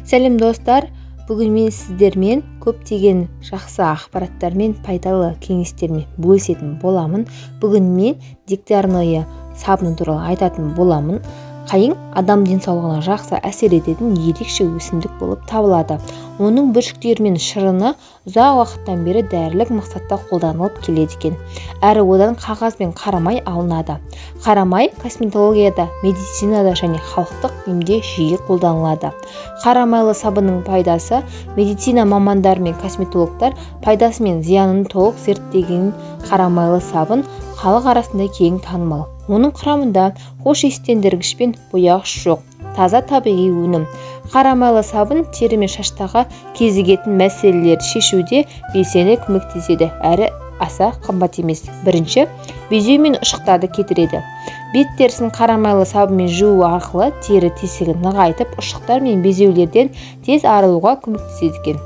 Сәлем достар, бүгін мен сіздермен көптеген жақсы ақпараттармен, пайдалы кеңестермен бөлісетін боламын. Бүгін мен дегтярные сабыны туралы айтатын боламын. Қайың адам денсаулығына жақсы әсер ететін ерекше өсімдік болып табылады. Оның бүршіктері мен шырыны ұзақ уақыттан бері дәрілік мақсатта қолданылып келеді екен. Әрі одан қағаз бен қарамай алынады. Қарамай косметологияда, медицинада және халықтық емде жиі қолданылады. Қарамайлы сабынның пайдасы медицина мамандары мен косметологтар пайдасы мен зиянын толық зерттеген қарамайлы сабын халық арасында кең танымал. Оның құрамында хош иістендіргіш пен бояғыш жоқ, таза табиғи өнім. Қарамайлы сабын тері мен шаштағы кезігетін мәселелерді шешуде белсенді көмектеседі, әрі аса қымбат емес. Бірінші, безеу мен ұшықтарды кетіреді. Бет терісін қарамайлы сабынмен жуу арқылы тері тесігін нығайтып, ұшықтар мен безеулерден тез арылуға көмектеседі екен.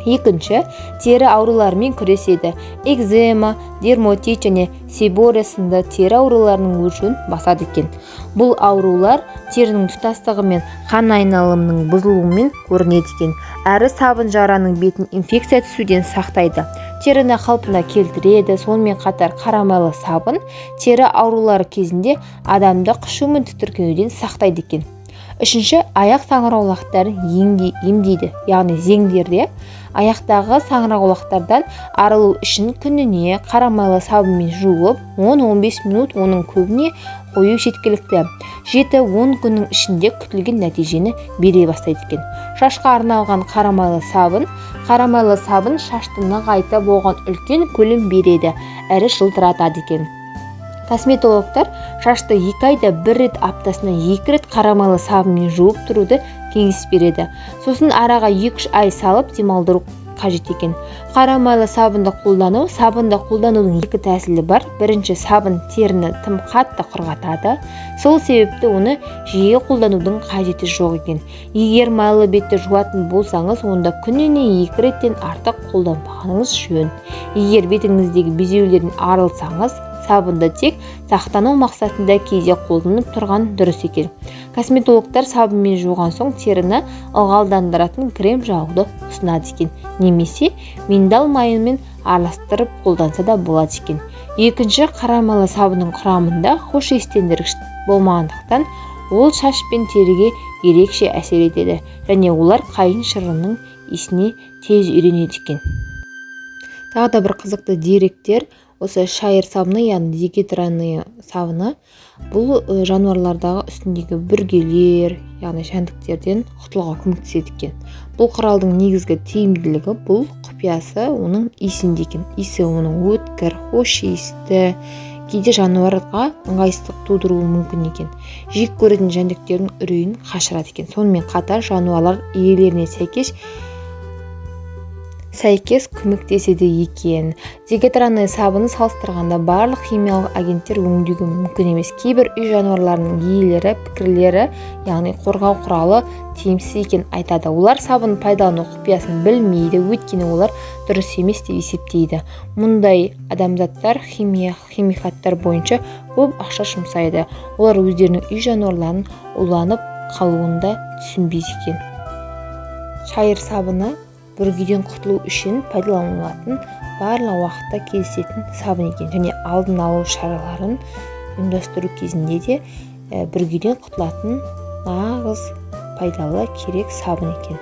Екінші, тері ауруларымен күреседі. Экзема, дерматит және себорея сынды тері ауруларының өршуін басады екен. Бұл аурулар терінің тұтастығы мен қан айналымының бұзылуымен көрінеді екен. Әрі сабын жараның бетін инфекция түсуден сақтайды. Теріні қалпына келтіреді. Сонымен қатар қарамайлы сабын тері аурулары кезінде адамды қышу мен тітіркенуден сақтайды екен. Үшінші, аяқ саңырауқұлақтарын емдейді, яғни зеңдерде аяқтағы саңырауқұлақтардан арылу үшін күніне қарамайлы сабынмен жуып, 10-15 минут оның көбіне қою жеткілікті. 7-10 күннің ішінде күтілген нәтижені бере бастайды екен. Шашқа арналған қарамайлы сабын. Қарамайлы сабын шашты нығайтып, оған үлкен көлем береді, әрі жылтыратады екен. Косметологтар шашты 2 айда бір рет, аптасына 2 рет қарамайлы сабынмен жуып тұруды кеңес береді. Сосын араға 2-3 ай салып демалдыру қажет екен. Қарамайлы сабынды қолдану. Сабынды қолданудың екі тәсілі бар. Бірінші, сабын теріні тым қатты құрғатады. Сол себепті оны жиі қолданудың қажеті жоқ екен. Егер майлы бетті жуатын болсаңыз, онда күніне 2 реттен артық қолданбағаныңыз жөн. Егер бетіңіздегі безеулерден арылсаңыз, сабынды тек сақтану мақсатында кейде қолданып тұрған дұрыс екен. Косметологтар сабынмен жуған соң теріні ылғалдандыратын крем жағуды ұсынады екен. Немесе миндал майымен араластырып қолданса да болады екен. Екінші, қарамайлы сабынның құрамында хош иістендіргіш болмағандықтан ол шаш пен теріге ерекше әсер етеді және олар қайың шырынының иісіне тез үйренеді екен. Тағы да бір қызықты деректер. Осы шайыр сабыны, яғни дегидранные сабыны, бұл жануарлардағы үстіндегі бүргелер, яғни жәндіктерден құтылуға көмектеседі екен. Бұл құралдың негізгі тиімділігі, бұл құпиясы оның иісінде екен. Иісі оның өткір, хош иісті, кейде жануарға ыңғайсыздық тудыруы мүмкін екен. Жек көретін жәндіктердің үрейін қашырады екен. Сонымен қатар жануарлар иелеріне сәйкес көмектеседі екен. Дегидранный сабыны салыстырғанда барлық химиялық агенттер өңдеуге мүмкін емес. Кейбір үй жануарларының иелері пікірлері, яғни қорғау құралы тиімсіз екен айтады. Олар сабын пайдалану құпиясын білмейді, өйткені олар дұрыс емес деп есептейді. Мұндай адамзаттар химикаттар бойынша көп ақша жұмсайды. Олар өздерінің үй жануарларының уланып қалуын да түсінбейді екен. Шайыр сабыны бүргеден құтылу үшін пайдаланылатын барлық уақытта кездесетін сабын екен және алдын алу шараларын ұйымдастыру кезінде де бүргеден құтылатын нағыз пайдалы керек сабын екен.